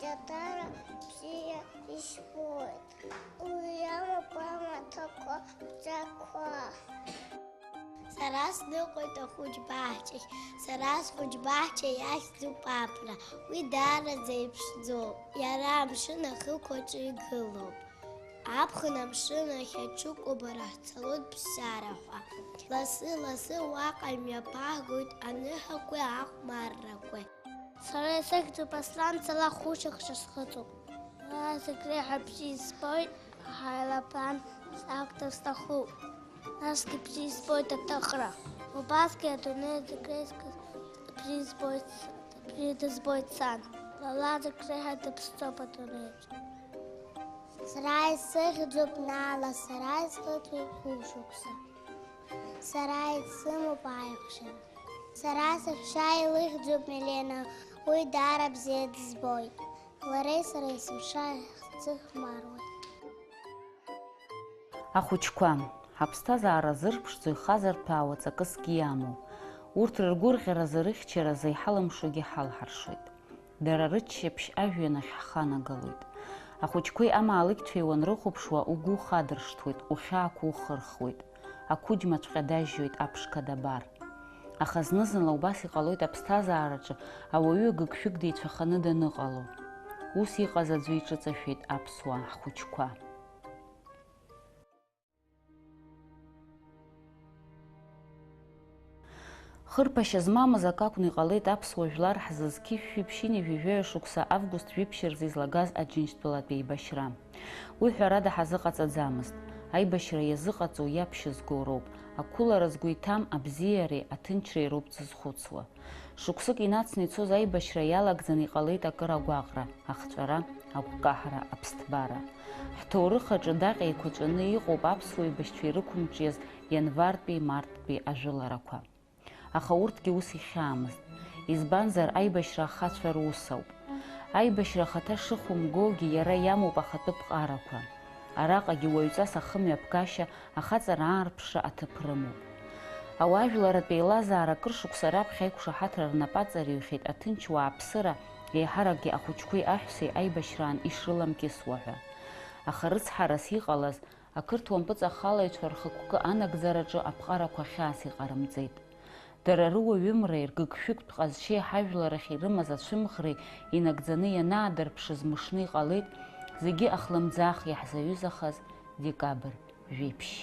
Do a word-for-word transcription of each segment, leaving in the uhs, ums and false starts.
Даара бзиа избоит. Уи амоуп амаҭәақәа ҵәақәа. Сара сныҟәоит ахәыҷ баҳчахь, сара схәыҷ баҳча иахьӡуп Апра, уи даараӡа иԥшӡоуп, иара амшын ахықәаҿы игылоуп. Аԥхын амшын ахь аҽыкәабара ҳцалоит ԥсшьара ҳәа. Лассы-лассы уаҟа имҩаԥаагоит аныҳәақәеи ахәмаррақәеи. Сара исыхьӡуп Аслан, сара хәышықәса схыҵуп. Сара зегь реиҳа бзиа избоит аҳаирплан сақәтәар сҭахуп. Насгьы бзиа избоит аҭыхра. Убасгьы адунеи зегь реиҳа бзиа избоит, бзиа дызбоит сан. Лара зегь реиҳа дыԥсӡоуп адунеиаҿ. Сара исыхьӡуп Нала, сара исхыҵуеит хәышықәса. Сара исымоуп аиӷьшьара. Сара саҳәшьа илыхьӡуп Милена, уи даара бзиа дызбоит. Лареи сареи есымша ҳхы хмаруеит. Ахәыҷқәа, ҳаԥсҭазаара зырԥшӡо ихазырҭәаауа ҵакысгьы иамоуп. Урҭ рыргәырӷьаразы, рыхьчаразы иҳалымшогьы ҳалҳаршоит. Дара рыччаԥшь ажәҩан ахь ҳханагалоит. Ахәыҷқәеи амаалықьцәеи уанрыхәаԥшуа, угәы ухадыршҭуеит, ухьаақәа ухырхуеит. Ақәыџьмаҵәҟьа дажьжьоит аԥшқа дабар. Аха зны-зынла убас иҟалоит аԥсҭазаараҿы ауаҩы гыгшәыгк деицәаханы даныҟало. Ус иҟаз аӡәы иҿыҵашәеит аԥсуаа ҳхәыҷқәа. Хырԥашьа змамыз акы акәны иҟалеит аԥсуа жәлар ҳзы зқьи жәшәи ԥшьынҩажәи жәаҩа шықәса август жәиԥшь рзы излагаз Аџьынџьтәылатә еибашьра. Уи ҳәарада ҳазыҟаҵаӡамызт. Аибашьра иазыҟаҵоу иаԥшьызго роуп. Ақәылара згәы иҭам абзиареи аҭынчреи роуп дзызхәыцуа. Шықәсык инацны ицоз аибашьра иалагӡаны иҟалеит акыр агәаҟра, ахҵәара, агәкаҳара, аԥсҭбара. Ҳҭоурых аҿы даҟьа еиқәаҵәаны иҟоуп аԥсуа еибашьцәа ирықәымҿиаз ианвартәи марттәи ажәыларақәа. Аха урҭгьы ус ихьаамызт, избанзар, аибашьра ахацәа рус ауп. Аибашьра ахаҭа шыхәымгогьы иара иамоуп ахатәы ԥҟарақәа. Араҟагьы уаҩҵас ахымҩаԥгашьа, ахаҵара аарԥшра аҭыԥ рымоуп. Ауаажәларратә еилазаара акыр шықәса раԥхьа аиқәшаҳаҭра рнапы аҵарҩхьеит аҭынч уааԥсыра, еиҳаракгьы ахәыҷқәеи аҳәсеи аибашьраан ишрыламкьысуа ҳәа. Аха рыцҳарас иҟалаз, ақырҭуа мпыҵахалаҩцәа рхықәкы анагӡараҿы аԥҟарақәа хьаас иҟарымҵеит. Дара рыуаҩымреи ргыгшәыгтә ҟазшьеи ҳажәлар ахь ирымаз ацәымӷреи инагӡаны ианаадырԥшыз мышны иҟалеит зегьы ахлымӡаах иаҳзаҩызахаз декабрь жәиԥшь.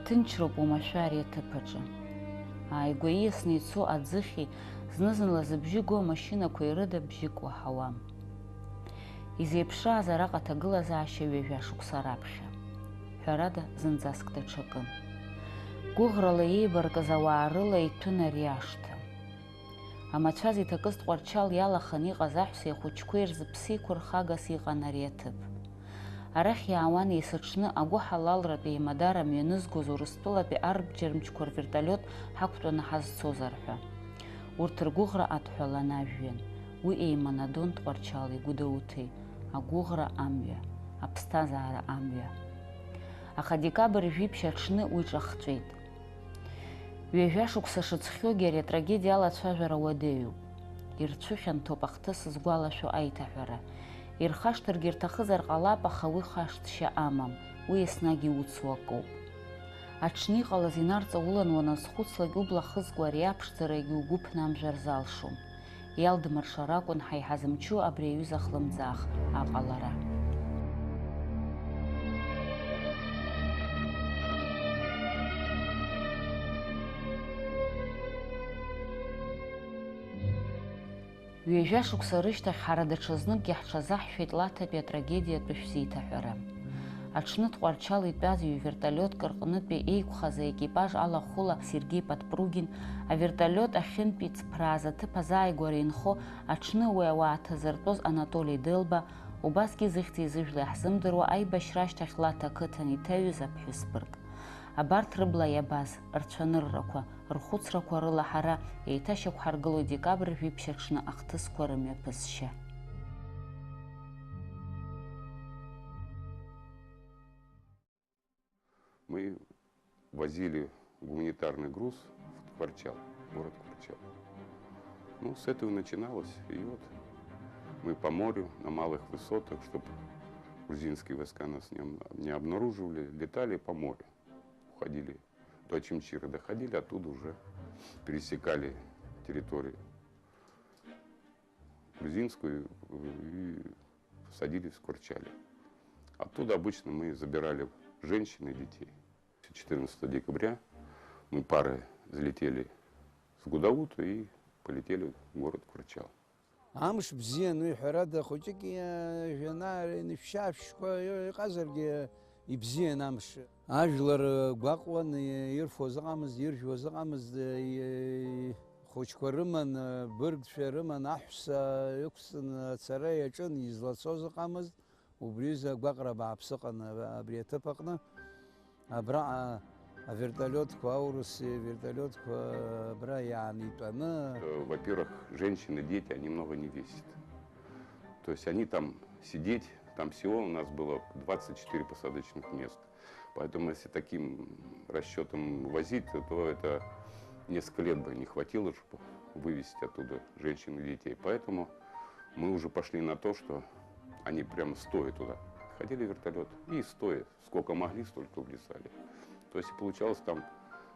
Ҭынчроуп уамашәа ари аҭыԥ аҿы. Ааигәа ииасны ицо аӡыхьи, зны-зынла зыбжьы го амашьынақәеи рыда бжьык уаҳауам. Изеиԥшрааз араҟа аҭагылазаашьа ҩажәа шықәса раԥхьа. Ҳәарада, зынӡаск даҽакын. Гәыӷрала еибаркыз ауаа рыла иҭәын ари ашҭа. Амацәаз иҭакыз Тҟәарчал иалаханы иҟаз аҳәсеи ахәыҷқәеи рзы ԥсеиқәырхагас иҟан ари аҭыԥ. Арахь иаауан есыҽны агәыҳалалратә еимадара мҩанызгоз Урыстәылатәи арбџьармчқәа рвертолиот ҳақәтәаны ҳазцозар ҳәа. Урҭ ргәыӷра адҳәалан ажәҩан, уи еиманадон Тҟәарчали Гәдоуҭеи, агәыӷра амҩа, аԥсҭазаара амҩа. Аха декабрь жәиԥшь аҽны уи ҿахҵәеит. Ҩажәа шықәса шыҵхьоугьы ари атрагедиа алацәажәара уадаҩуп. Ирцәыхьанҭоуп ахҭыс згәалашәо аиҭаҳәара. Ирхашҭыргьы рҭахызар ҟалап, аха уи хашҭшьа амам, уи еснагь иуцу акоуп. Аҽны иҟалаз инарҵаулан уаназхәыцлак, убла хызкуа ари аԥшӡарагьы угәы ԥнамжәар залшом. Иалдмыршар акәын ҳаиҳа зымчу абри аҩыза хлымӡаах аҟалара. Ҩажәа шықәса рышьҭахь ҳара даҽазныкгьы ҳҽазаҳшәеит Лаҭатәи атрагедиатәы шәзеиҭаҳәара. Аҽны Тҟәарчал итәаз ҩ-вертолиотк рҟнытәи еиқәхаз аекипаж алахәыла Сергеи Подпругин, авертолиот ахьынтәи цыԥрааз аҭыԥ азааигәара инхо аҽны уи ауаа ҭазыртәоз Анатоли Делба, убасгьы зыхьӡи зыжәлеи ҳзымдыруа аибашьра ашьҭахь Лаҭа ақыҭан иҭаҩыз аԥҳәыс бырг. Абарҭ рыбла иабаз, рцәаныррақәа, рхәыцрақәа рыла ҳара еиҭашьақәҳаргылоит декабрь жәиԥшь аҽны ахҭысқәа рымҩаԥысшьа. Мы возили гуманитарный груз в Кварчал, город Кварчал. Ну, с этого начиналось. И вот мы по морю, на малых высотах, чтобы грузинские войска нас не, не обнаруживали, летали по морю. Уходили до Очамчира, доходили, оттуда уже пересекали территорию грузинскую и садились в Кварчале. Оттуда обычно мы забирали женщин и детей. Четырнадцатого декабря мы парой взлетели с Гудаута и полетели в город Кварчал. Амш бзиан, уи ҳәарада, хәыҷык иа-, жәанааира инышәшьаашәшьқәа иҟазаргьы ибзиан амш. Ажәлар гәаҟуан, ирфоз ыҟамызт, иржәуаз ыҟамызт, и-, хәыҷқәа рыман, быргцәа рыман, аҳәса ықәҵны ацара иаҿын, излацоз ыҟамызт. Убри изы агәаҟра бааԥс ыҟан абри аҭыԥ аҟны. Абраҟа авертолиотқәа, аурыс вертолиотқәа абра иаанитәаны. Э, во-первых, женщины, дети, они много не весят. То есть они там сидеть, там всего у нас было двадцать четыре посадочных места. Поэтому если таким расчётом возить, то это несколько лет бы не хватило, чтобы вывезти оттуда женщин и детей. Поэтому мы уже пошли на то, что они прямо стоя туда. Ходили вертолёт и стоя, сколько могли, столько влезали. То есть получалось там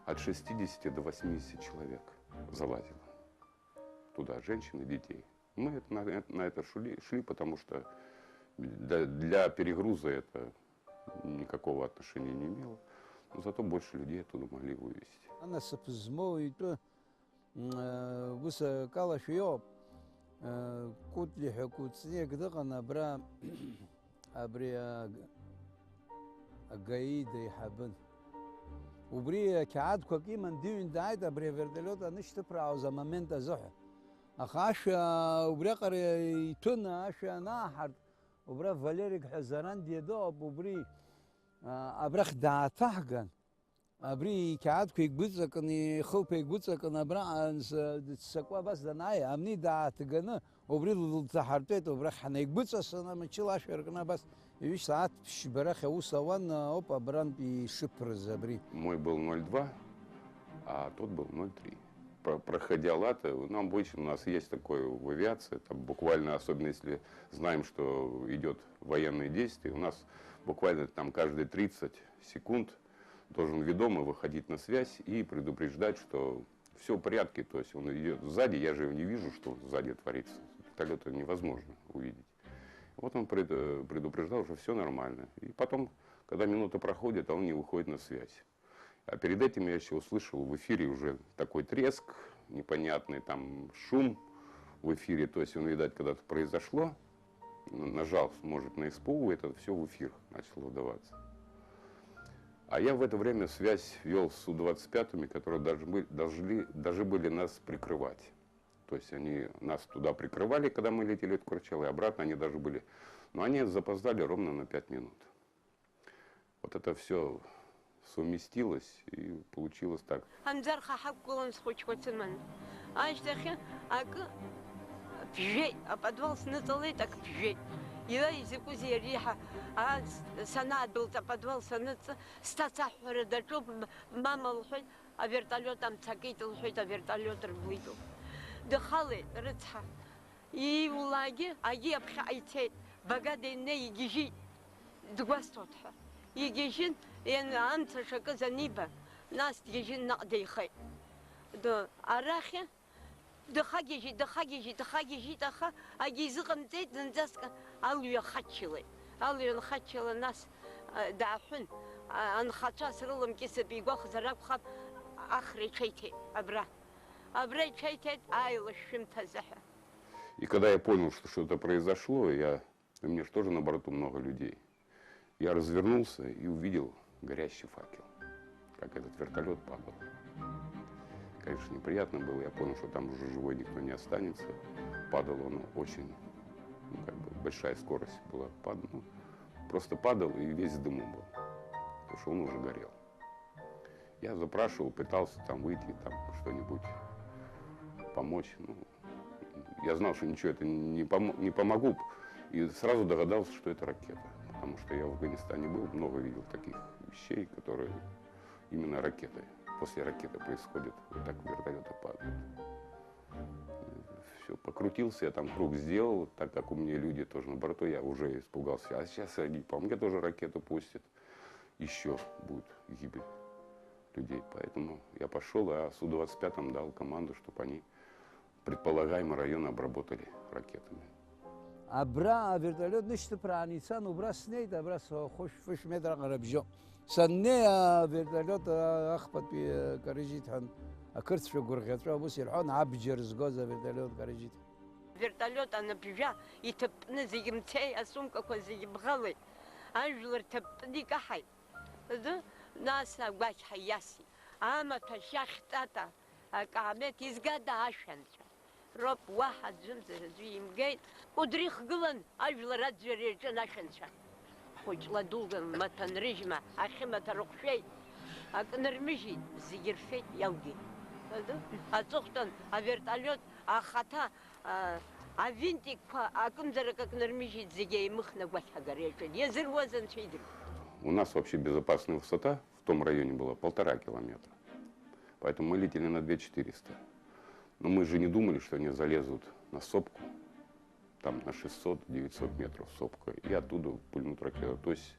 от шестидесяти до восьмидесяти человек залазило туда, женщин и детей. Мы это, на, на это шли, шли, потому что для, для перегруза это никакого отношения не имело, но зато больше людей оттуда могли вывезти. Анасыԥ змоу итәы, м, э, ус акалашәа иоуп. Э, Кәытлиа ҳәа кәыҵниак дыҟан абра, абри аг-, агаи деиҳабын. Убри ақьаадқәак иман, дыҩын дааит абри авертолиот анышьҭыԥраауаз амомент азыҳәа. Аха ашәа убриаҟара иҭәын, ашәа анааҳарт, убра Валерик ҳәа Зарандиа дыҟоуп, убри, а, абрахь дааҭаҳган, абри иқьаадқәа игәыҵакны, ихылԥа игәыҵакны абра анс-, дыццакуа абас данааи, амни дааҭганы, убри лҭаҳартәеит, убрахь ҳнаигәыҵасны, мчыла ашәа ркны абас ҩышә сааҭ ԥшьба рахь аус ауан, ауп абрантә ишыԥрыз абри. Мой был ноль два, а тот был ноль три. Про-, проходя латы, ну, обычно у нас есть такое в авиации, там буквально, особенно если знаем, что идёт военные действия, у нас буквально там каждые тридцать секунд должен ведомый выходить на связь и предупреждать, что всё в порядке, то есть он идёт сзади, я же его не вижу, что сзади творится. Вертолёт невозможно увидеть. Вот он пред-, э, предупреждал, что всё нормально. И потом, когда минута проходит, а он не выходит на связь. А перед этим я ещё услышал в эфире уже такой треск, непонятный там шум в эфире. То есть он, видать, когда-то произошло, н-, нажал, может, на СПУ, и это всё в эфир начало выдаваться. А я в это время связь вёл с Су двадцать пятыми, которые даже бы-, должны, должны были нас прикрывать. То есть они нас туда прикрывали, когда мы летели от Курчалы, и обратно они должны были. Но они запоздали ровно на пять минут. Вот это всё совместилось, и получилось так. Анзарха ҳақәгылан схәыҷқәа сыманы. Ашьҭахьы акы ԥжәеит, аподвал сныҵалеит, акы ԥжәеит. Иара изакәызеи ари ҳа-, а, с-, санаадәылҵ, аподвал саныҵ, сҭаца аҳәара даҿуп, м-, мама лҳәеит, авертолиот амцакит лҳәеит, авертолиот ргәитәуп. Дыхалеит, рыцҳа. Ииулаагьы агьи аԥхьаҟа ицеит, багада инеи игьежьит, дгәасҭоит ҳәа. Игьежьын, иан-, амца шакыз аниба, нас дгьежьын наҟ деихеит. Д-, арахьы дыхагьежьит, дыхагьежьит, дыхагьежьит, аха агьи изыҟамҵеит, зынӡаск алҩа хаччылеит. Алҩа нхаччылан, нас, а, дааҳәын, а, анхацәа срыламкьысып, игәахәзар акәхап, Ахра иҽеиҭеит абра. Абра иҽеиҭеит аилашәшәымҭазы ҳәа. И когда я понял, что что-то произошло, я, у меня же тоже на борту много людей, я развернулся и увидел горящий факел, как этот вертолет падал. Конечно, неприятно было, я понял, что там уже живой никто не останется. Падал он очень, ну, как бы большая скорость была, пад-, ну, просто падал и весь в дыму был, потому что он уже горел. Я запрашивал, пытался там выйти, там что-нибудь помочь. Ну, я знал, что ничего это не, помо- не помогу, и сразу догадался, что это ракета. Потому что я в Афганистане был, много видел таких вещей, которые именно ракеты, после ракеты происходит, вот так вертолеты падают. Все, покрутился, я там круг сделал, так как у меня люди тоже на борту, я уже испугался. А сейчас они, по-моему, мне тоже ракету пустят. Еще будет гибель людей. Поэтому я пошел, а Су двадцать пятым дал команду, чтобы они предполагаемый район обработали ракетами. Абра авертолиот нышьҭыԥрааны ицан, убра снеит, абра схәышә-фышә метр аҟара бжьо. Саннеи, авертолиот ахԥатәи карыжьит ҳәа, ақырҭцәа гәырӷьаҵәа ус ирҳәон, абџьар згоз авертолиот карыжьит. Вертолиот аныбжьа, иҭыппны зегьы мцеи, асумкақәа зегьы бӷалеи, ажәлар ҭыппны икаҳаит. Ды, нас агәақьҳәа иасит. Амаҭәа шьахьҵата, акаамеҭ изгада ашәанцәа? Роуп, уаҳа аӡәымзар аӡәы имгеит. Кәыдри ихгылан, ажәлар аӡәӡәара иаҿын ашәанцәа. Хәыҷла дула маҭәа нрыжьма, ахьымаҭәа рыҟәшәеит. Акы нырмыжьит, зегьы рфеит, иалгеит. Ды, аҵыхәтәан авертолиот ахаҭа, а, авинтикқәа акымзарак акы нырмыжьит, зегьы еимыхны агәақьҳагара иаҿын. Иазыруаз анцәа идырп. У нас вообще безопасная высота в том районе была полтора километра. Поэтому мы летели на две четыреста. Но мы же не думали, что они залезут на сопку, там на шестьсот-девятьсот метров сопка, и оттуда пульнут ракету. То есть,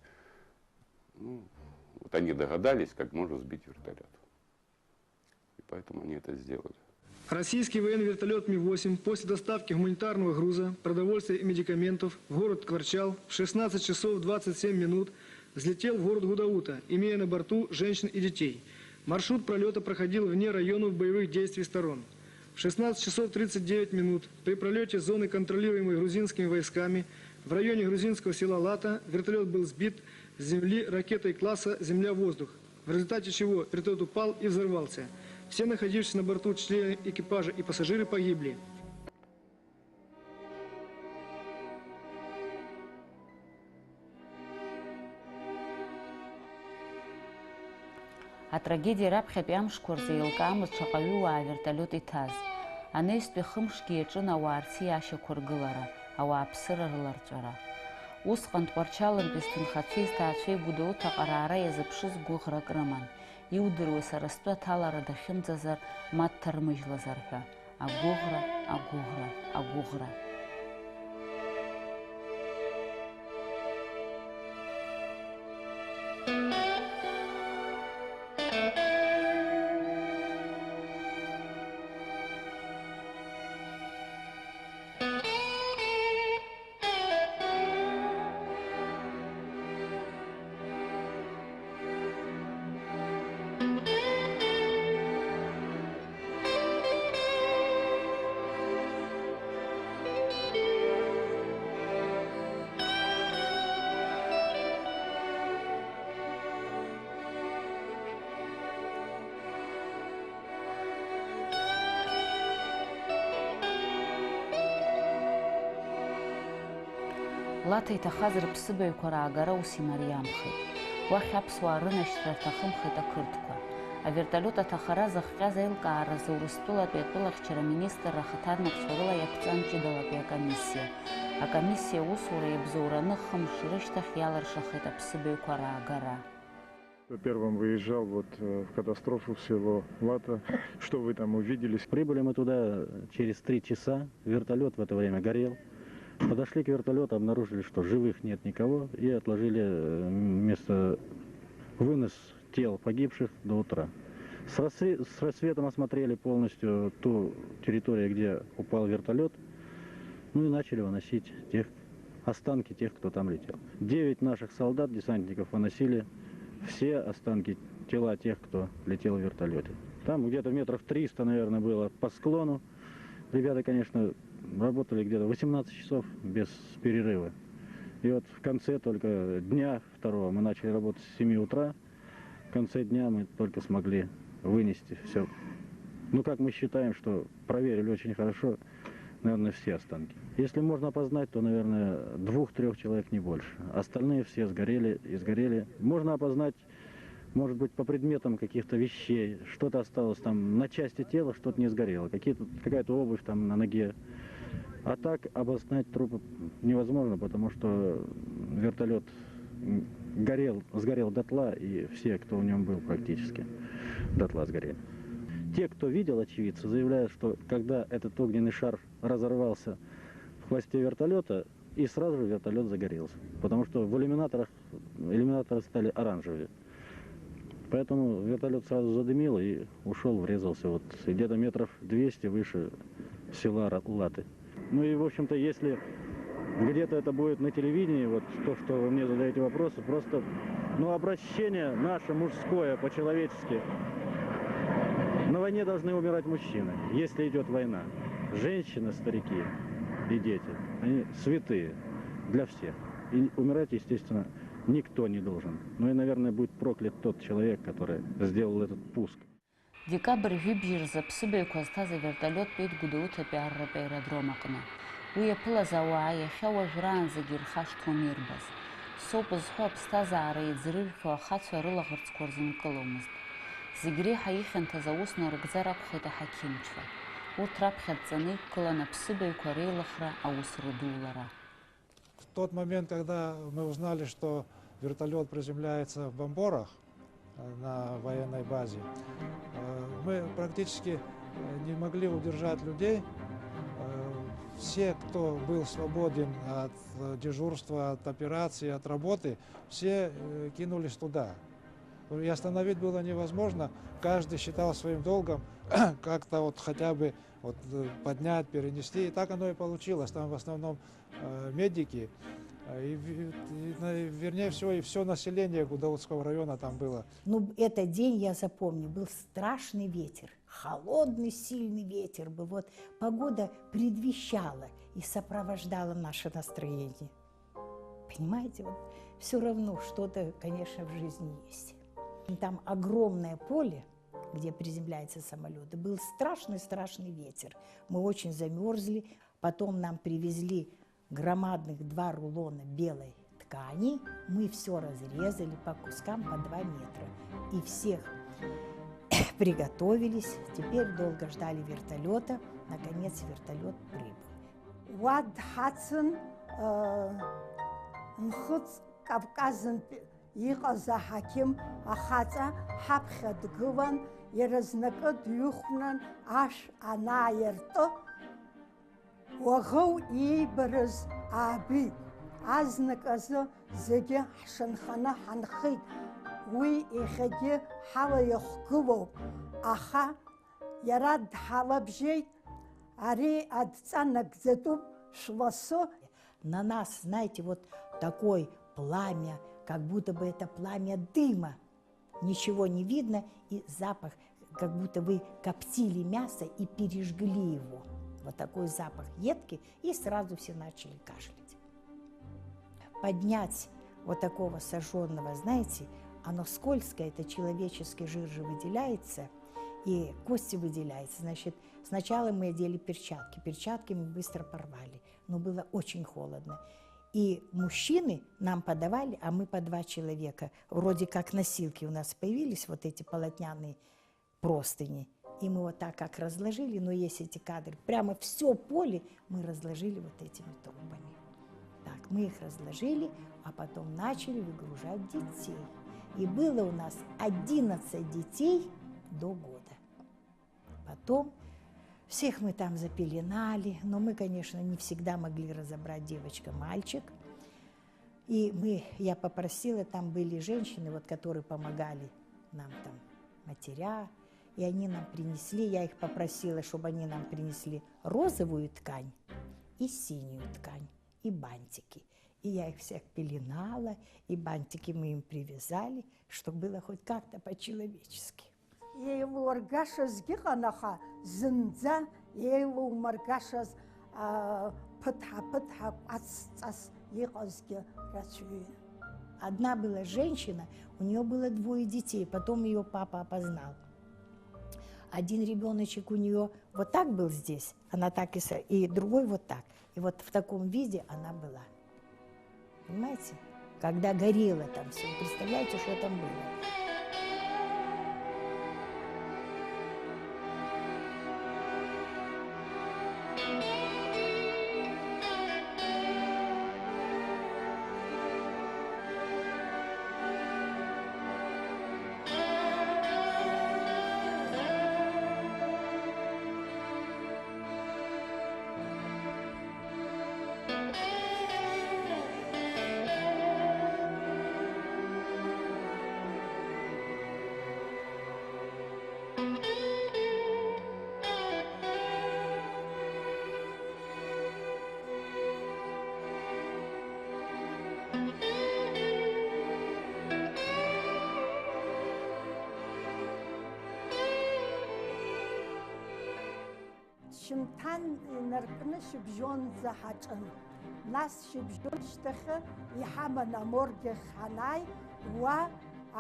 ну, вот они догадались, как можно сбить вертолет. И поэтому они это сделали. Российский военный вертолет Ми восемь после доставки гуманитарного груза, продовольствия и медикаментов в город Кварчал в шестнадцать часов двадцать семь минут взлетел в город Гудаута, имея на борту женщин и детей. Маршрут пролета проходил вне районов боевых действий сторон. В шестнадцать часов тридцать девять минут при пролете зоны, контролируемой грузинскими войсками, в районе грузинского села Лата вертолет был сбит с земли ракетой класса «Земля-воздух», в результате чего вертолет упал и взорвался. Все находившиеся на борту члены экипажа и пассажиры погибли. Атрагедиа раԥхьатәи амшқәа рзы еилкаамызт шаҟаҩы уаа аверталиот иҭаз. Анаҩстәи хымшгьы иаҿын ауаа рциашьақәа ргылара, ауааԥсыра рыларҵәара. Усҟан Тҟәарчалынтәи сҭынхацәеи сҭаацәеи Гәдоуҭаҟа раара иазыԥшыз гәыӷрак рыман. Иудыруеи, сара стәы аҭалара дахьымӡазар, ма дҭармыжьлазар ҳәа. Агәыӷра, агәыӷра, агәыӷра. Лаҭа иҭахаз рыԥсыбаҩқәа раагара ус имариамхеит. Уахь аԥсуаа рынашьҭра рҭахымхеит ақырҭқәа. Аверталиот аҭахара зыхҟьаз аилкааразы Урыстәылатәи атәылахьчара аминистрра ахаҭарнакцәа рыла иақәҵан ҷыдалатәи акомиссиа. Акомиссиа аусура иабзоураны хымш рышьҭахь иалыршахеит аԥсыбаҩқәа раагара. Первым выезжал вот, э, в катастрофу в село Лата. Что вы там увидели? Прибыли мы туда через три часа. Вертолет в это время горел. Подошли к вертолету, обнаружили, что живых нет никого, и отложили, э, место, вынос тел погибших до утра. С рассве-, с рассветом осмотрели полностью ту территорию, где упал вертолет, ну и начали выносить тех, останки тех, кто там летел. Девять наших солдат, десантников, выносили все останки, тела тех, кто летел в вертолете. Там где-то метров триста, наверное, было по склону. Ребята, конечно, Работали где-то восемнадцать часов без перерыва. И вот в конце только дня второго мы начали работать с семи утра. В конце дня мы только смогли вынести все. Ну, как мы считаем, что проверили очень хорошо, наверное, все останки. Если можно опознать, то, наверное, двух-трёх человек, не больше. Остальные все сгорели и сгорели. Можно опознать, может быть, по предметам каких-то вещей. Что-то осталось там на части тела, что-то не сгорело. Какие-то, какая-то обувь там на ноге. А так обоснать трупы невозможно, потому что вертолет горел, сгорел дотла, и все, кто в нем был, практически дотла сгорели. Те, кто видел, очевидцы, заявляют, что когда этот огненный шар разорвался в хвосте вертолета, и сразу же вертолет загорелся, потому что в иллюминаторах, иллюминаторы стали оранжевые. Поэтому вертолет сразу задымил и ушел, врезался вот где-то метров двести выше села Ра- Латы. Ну и, в общем-то, если где-то это будет на телевидении, вот то, что вы мне задаете вопросы, просто, ну, обращение наше мужское по-человечески. На войне должны умирать мужчины, если идет война. Женщины, старики и дети, они святые для всех. И умирать, естественно, никто не должен. Ну и, наверное, будет проклят тот человек, который сделал этот пуск. Декабрь жәибжь рзы аԥсыбаҩқәа зҭаз аверталиот Пеит Гәдоуҭатәи арратә аеродром аҟны. Уи иаԥылаз ауаа иахьа уажәраанӡагьы ирхашҭуам ирбаз. Соуп зҳәо аԥсҭазаара еиҵрыжәхьоу ахацәа рылаӷырӡқәа рзынкыломызт. Зегь реиҳа ихьанҭаз аус нарыгӡар акәхеит аҳақьымцәа. Урҭ раԥхьа дҵаны иқәгылан аԥсыбаҩқәа реилыхра аус рыдулара. В тот момент, когда мы узнали, что вертолёт приземляется в Бомборах, э, на военной базе, э, мы практически, э, не могли удержать людей. Э, все, кто был свободен от, э, дежурства, от операции, от работы, все, э, кинулись туда. Ну, и остановить было невозможно. Каждый считал своим долгом как-то вот хотя бы вот, э, поднять, перенести. И так оно и получилось. Там в основном, э, медики, э, и в-, и на-, вернее всего, и всё население Гудаутского района там было. Ну, этот день я запомню. Был страшный ветер, холодный, сильный ветер был. Вот погода предвещала и сопровождала наше настроение. Понимаете, вот всё равно что-то, конечно, в жизни есть. Там огромное поле, где приземляются самолёты. Был страшный-страшный ветер. Мы очень замёрзли. Потом нам привезли громадных два рулона белой ткани. Мы всё разрезали по кускам по два метра. И всех приготовились. Теперь долго ждали вертолёта. Наконец вертолёт прибыл. Уа дҳацын, э, Нхыҵ Кавказынтә иҟаз аҳақьым ахаҵа ҳаԥхьа дгылан, иара знакы дҩыхәнан ашә анааирты, Уаӷоу иибарыз аабеит. Азнык азы зегьы ҳшанханы ҳанхеит. Уи иахьагьы ҳалаиахәгылоуп, аха иара дҳалабжьеит, ари адҵа нагӡатәуп, шәласы. На нас, знаете, вот такое пламя, как будто бы это пламя дыма. Ничего не видно, и запах, как будто вы коптили мясо и пережгли его. Вот такой запах едкий, и сразу все начали кашлять. Поднять вот такого сожжённого, знаете, оно скользкое, это человеческий жир же выделяется, и кости выделяются. Значит, сначала мы одели перчатки. Перчатки мы быстро порвали, но было очень холодно. И мужчины нам подавали, а мы по два человека. Вроде как носилки у нас появились, вот эти полотняные простыни. И мы вот так как разложили, но есть эти кадры, прямо всё поле мы разложили вот этими трупами. Так, мы их разложили, а потом начали выгружать детей. И было у нас одиннадцать детей до года. Потом всех мы там запеленали, но мы, конечно, не всегда могли разобрать, девочка, мальчик. И мы, я попросила, там были женщины, вот, которые помогали нам там, матеря, и они нам принесли, я их попросила, чтобы они нам принесли розовую ткань и синюю ткань, и бантики. И я их всех пеленала, и бантики мы им привязали, чтобы было хоть как-то по-человечески. Еилургашазгьы ыҟан, аха зынӡа еилумыргашаз А, ԥыҭҳа-ԥыҭҳа кәацҵас иҟазгьы рацәаҩын. Одна была женщина, у неё было двое детей, потом её папа опознал. Один ребёночек у неё вот так был здесь, она так и с-, и другой вот так. И вот в таком виде она была. Понимаете? Когда горело там всё, представляете, что там было? Шьымҭан инаркны шьыбжьонӡа ҳаҿын. Нас шьыбжьон шьҭахьы иҳаман аморг ахь ҳанааи, уа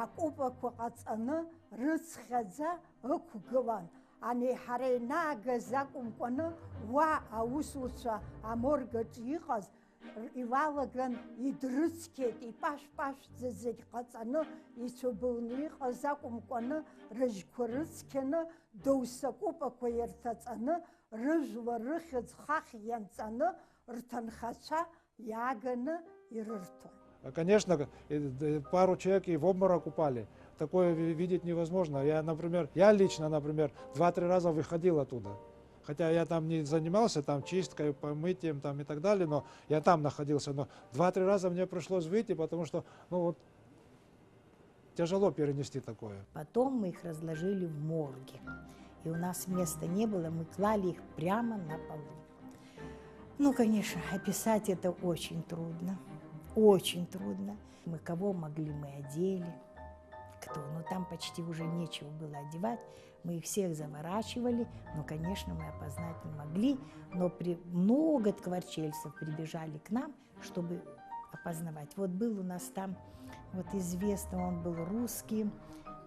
акәыпақәа ҟаҵаны рыцхьаӡа ықәгылан. Ани ҳара инаагаз акәымкәаны, уа аусуцәа аморг аҿы иҟаз р-, илалаган идрыцқьеит, ипашә-пашәӡа зегь ҟаҵаны, ицәыбылны иҟаз акәымкәаны, рыжьқәа рыцқьаны, доусы акәыпақәа ирҭаҵаны, рыжәлар рыхьӡ хахь ианҵаны, рҭынхацәа иааганы ирырҭон. Конечно, э, д-, пару человек и в обморок упали. Такое ви-, видеть невозможно. Я, например, я лично, например, два-три раза выходил оттуда. Хотя я там не занимался, там, чисткой, помытием, там, и так далее, но я там находился. Но два-три раза мне пришлось выйти, потому что, ну, вот, тяжело перенести такое. Потом мы их разложили в морге. И у нас места не было, мы клали их прямо на полу. Ну, конечно, описать это очень трудно. Очень трудно. Мы кого могли, мы одели. Кто? Ну, там почти уже нечего было одевать. Мы их всех заворачивали, но, конечно, мы опознать не могли. Но при-, много ткварчельцев прибежали к нам, чтобы опознавать. Вот был у нас там, вот известный, он был русский,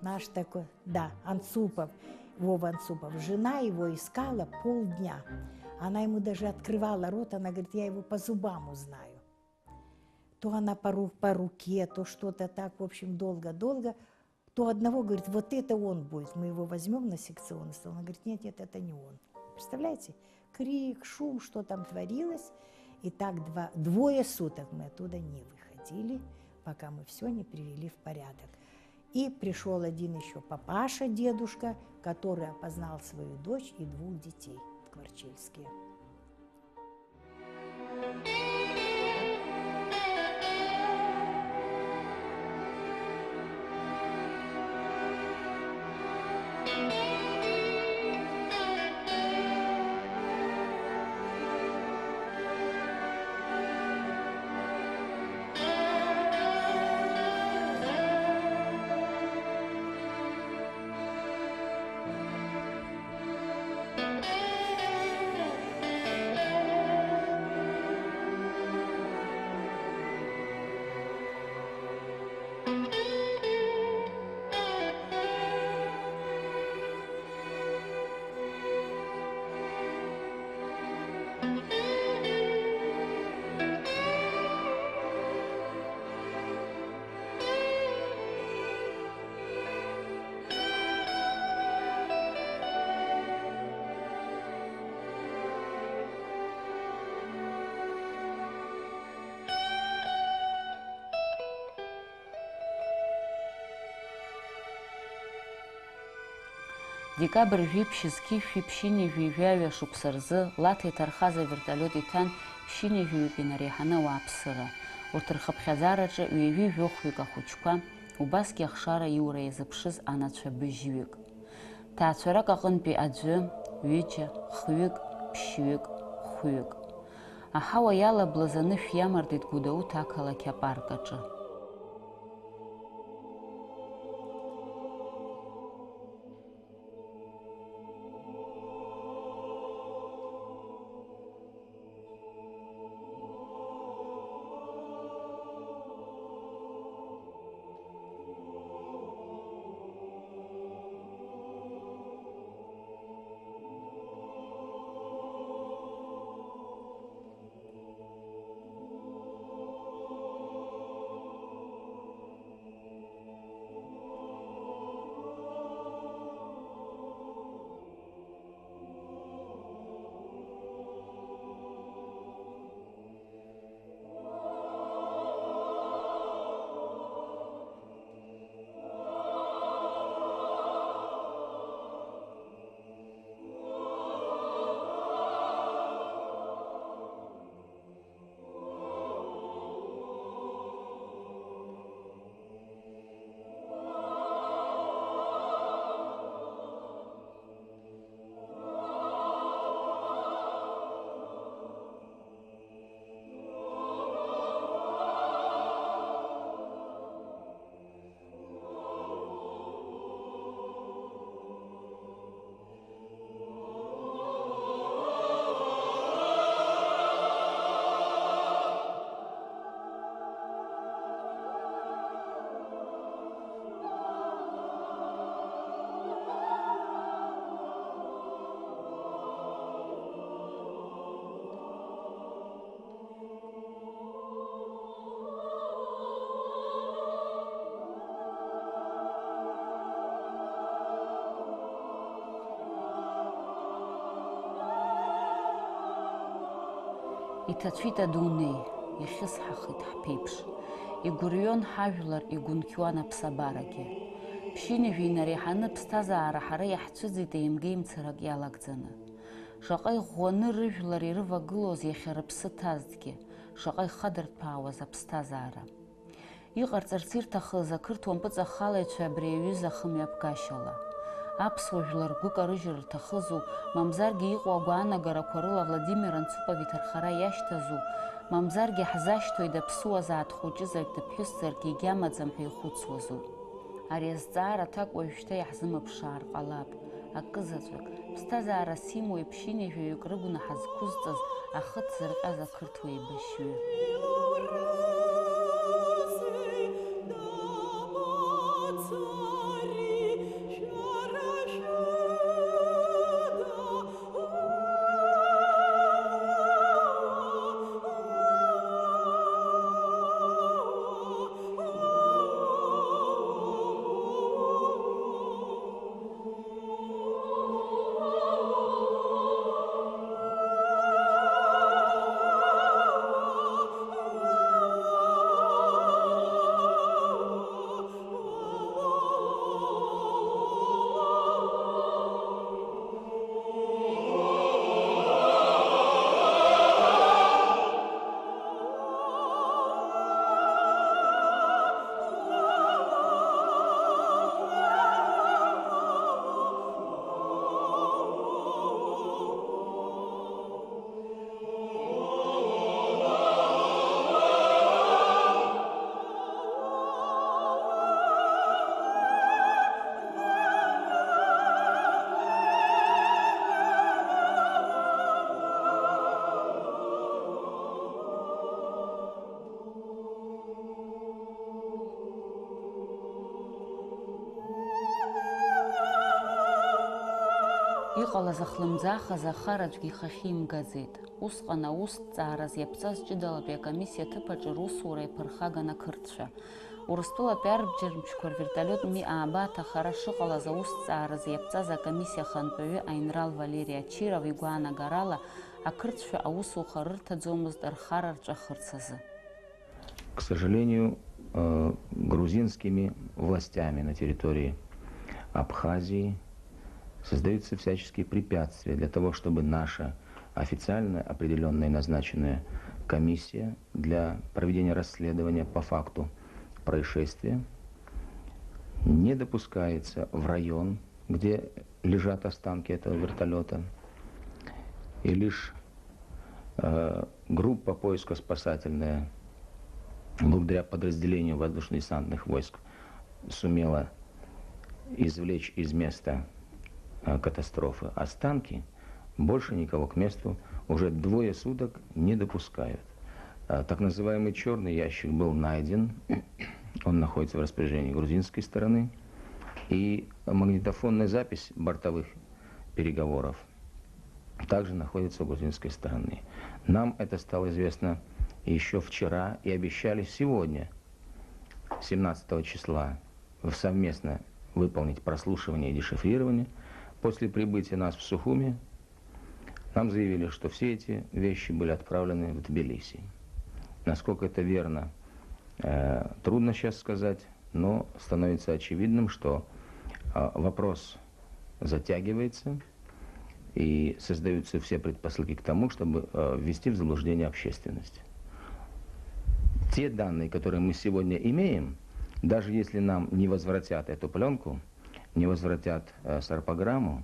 наш такой, да, Анцупов, Вова Анцупов. Жена его искала полдня. Она ему даже открывала рот, она говорит: «Я его по зубам узнаю». То она по ру-, по руке, то что-то так, в общем, долго-долго. То одного говорит: «Вот это он будет, мы его возьмём на секционный стол». Он говорит: «Нет, нет, это не он». Представляете? Крик, шум, что там творилось. И так два, двое суток мы оттуда не выходили, пока мы всё не привели в порядок. И пришёл один ещё папаша, дедушка, который опознал свою дочь и двух детей в Кварчельске. Декабрь жәиԥшь зқьи жәшәи ԥшьынҩажәи жәаҩа шықәса рзы Лаҭа иҭархаз авертолиот иҭан ԥшьынҩажәаҩык инареиҳаны ауааԥсыра. Урҭ рхыԥхьаӡараҿы ҩажәи жәохәҩык ахәыҷқәа, убасгьы ахшара иура иазыԥшыз анацәа быжьҩык. Ҭаацәарак аҟынтәи аӡәы, ҩыџьа, хҩык, ԥшьҩык, хәҩык. Аҳауа иалаблыз анышә иамардеит Гәдоуҭа ақалақь апарк аҿы. Иҭацәит адунеи, ихьысҳахеит ҳԥеиԥш. Игәырҩон ҳажәлар, игәынқьуан аԥсабарагьы. Ԥшьынҩажәа инареиҳаны ԥсҭазаара ҳара иаҳцәыӡит еимгеимцарак иалагӡаны. Шаҟа иӷәӷәаны рыжәлар ирывагылоз иахьа рыԥсы ҭазҭгьы, шаҟа ихадырҭәаауаз аԥсҭазаара. Иҟарҵарц ирҭахыз ақырҭуа мпыҵахалаҩцәа абри аҩыза ахымҩаԥгашьала. Аԥсуа жәлар гәы карыжьыр рҭахызу, мамзаргьы иҟоу агәаанагарақәа рыла Владимир Анцупов иҭархара иашьҭазу, мамзаргьы ҳзашьҭои даԥсуазааит дхәыҷызаргь дыԥҳәысзаргь егьамаӡам ҳәа ихәыцуазу? Ари азҵаара аҭак уажәшьҭа иаҳзымԥшаар ҟалап. Акызаҵәык, ԥсҭазаара симоу ԥшьынҩажәаҩык рыгәнаҳа зқәызҵаз, ахы ҭзырҟьаз ақырҭуа еибашьҩы. Иҟалаз ахлымӡаахаз ахараӡәгьы ихахьы имгаӡеит. Усҟан аусҭҵаараз иаԥҵаз ҷыдалатәи акомиссиа аҭыԥаҿы русура иаԥырхаган ақырҭцәа. Урыстәылатәи арбџьармчқәа рвертолиот Ми ааба аҭахара шыҟалаз аусҭҵааразы иаԥҵаз акомиссиа ахантәаҩы аинрал Валери Очиров игәаанагарала, ақырҭцәа аусуха рырҭаӡомызт рхара рҵәахырц азы. К сожалению, э, грузинскими властями на территории Абхазии создаются всяческие препятствия для того, чтобы наша официально определённая и назначенная комиссия для проведения расследования по факту происшествия не допускается в район, где лежат останки этого вертолёта. И лишь, э, группа поиско-спасательная, благодаря подразделению воздушно-десантных войск, сумела извлечь из места, э, катастрофы останки, больше никого к месту уже двое суток не допускают. Э, так называемый чёрный ящик был найден, он находится в распоряжении грузинской стороны, и магнитофонная запись бортовых переговоров также находится у грузинской стороны. Нам это стало известно ещё вчера и обещали сегодня, семнадцатого числа, в-, совместно выполнить прослушивание и дешифрирование. После прибытия нас в Сухуми нам заявили, что все эти вещи были отправлены в Тбилиси. Насколько это верно, э, трудно щас сказать, но становится очевидным, что, а, вопрос затягивается, и создаются все предпосылки к тому, чтобы, э, ввести в заблуждение общественность. Те данные, которые мы сегодня имеем, даже если нам не возвратят эту плёнку, не возвратят, э, сарпограмму,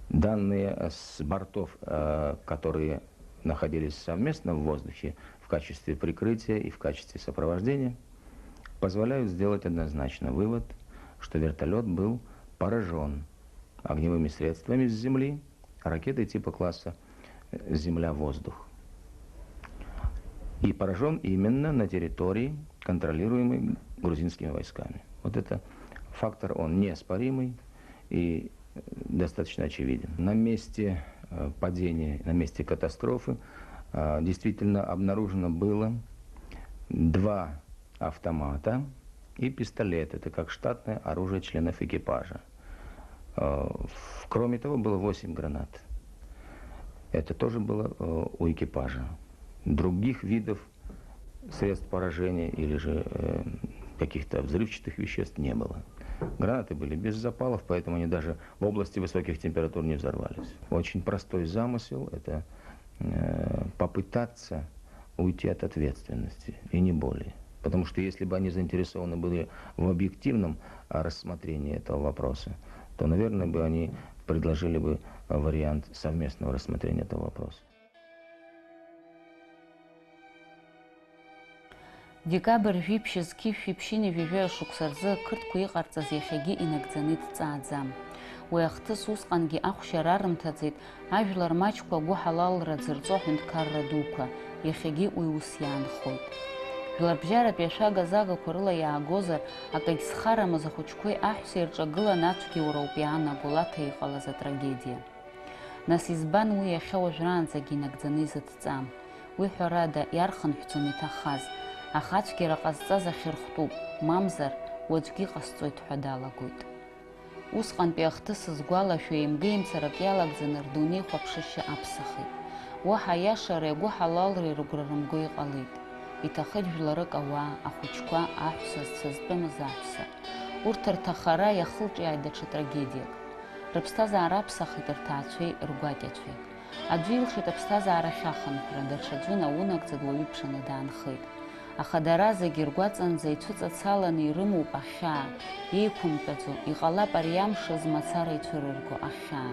данные, э, с бортов, э, которые находились совместно в воздухе в качестве прикрытия и в качестве сопровождения, позволяют сделать однозначно вывод, что вертолёт был поражён огневыми средствами с земли, ракетой типа класса, э, «Земля-воздух». И поражён именно на территории, контролируемой грузинскими войсками. Вот это фактор, он неоспоримый и, э, достаточно очевиден. На месте, э, падения, на месте катастрофы, э, действительно обнаружено было два автомата и пистолет. Это как штатное оружие членов экипажа. Э, в-, кроме того, было восемь гранат. Это тоже было, э, у экипажа. Других видов средств поражения или же, э, каких-то взрывчатых веществ не было. Гранаты были без запалов, поэтому они даже в области высоких температур не взорвались. Очень простой замысел — это, э, попытаться уйти от ответственности, и не более. Потому что если бы они заинтересованы были в объективном, а, рассмотрении этого вопроса, то, наверное, бы они предложили бы, а, вариант совместного рассмотрения этого вопроса. Декабрь жәиԥшь зқьи шәиԥшьыни жәаҩа шықәса рзы ақырҭқәа иҟарҵаз иахьагьы инагӡаны иҭҵааӡам. Уи ахҭыс усҟангьы ахәшьара арымҭаӡеит, ажәлар маҷқәа агәыҳалалра дзырҵо аҳәынҭқарра дуқәа, иахьагьы уи ус иаанхоит. Жәларбжьаратәи ашәага-загақәа рыла иаагозар, акагь зхарамыз ахәыҷқәеи аҳәсеи рҿагыланы ацәгьоуроуп иаанаго Лаҭа иҟалаз атрагедиа. Нас избан уи иахьа уажәраанӡагьы инагӡаны изыҭҵам? Уи, ҳәарада, иархынҳәӡом иҭахаз, аха ацәгьара ҟазҵаз ахьырхәтәуп, мамзар, уаҵәгьы иҟасҵоит ҳәа далагоит. Усҟантәи ахҭыс згәалашәо еимгеимцарак иалагӡаны рдунеихәаԥшышьа аԥсахит. Уаҳа аиашареи агәыҳалалреи рыгәра рымго иҟалеит. Иҭахеит жәларык ауаа, ахәыҷқәа, аҳәса зцәа зтәымыз аҳәса. Урҭ рҭахара иахылҿиааит даҽа трагедиак. Рыԥсҭазаара аԥсахит рҭаацәеи ргәакьацәеи. Аӡәы илшеит аԥсҭазаара ахьахынҳәра, даҽаӡәы наунагӡа дуаҩы ибжаны даанхеит. Аха дара зегьы ргәаҵанӡа ицәыҵацаланы ирымоуп ахьаа, еиқәымтәаӡо, иҟалап ари амш змацара ицәырырго ахьаа.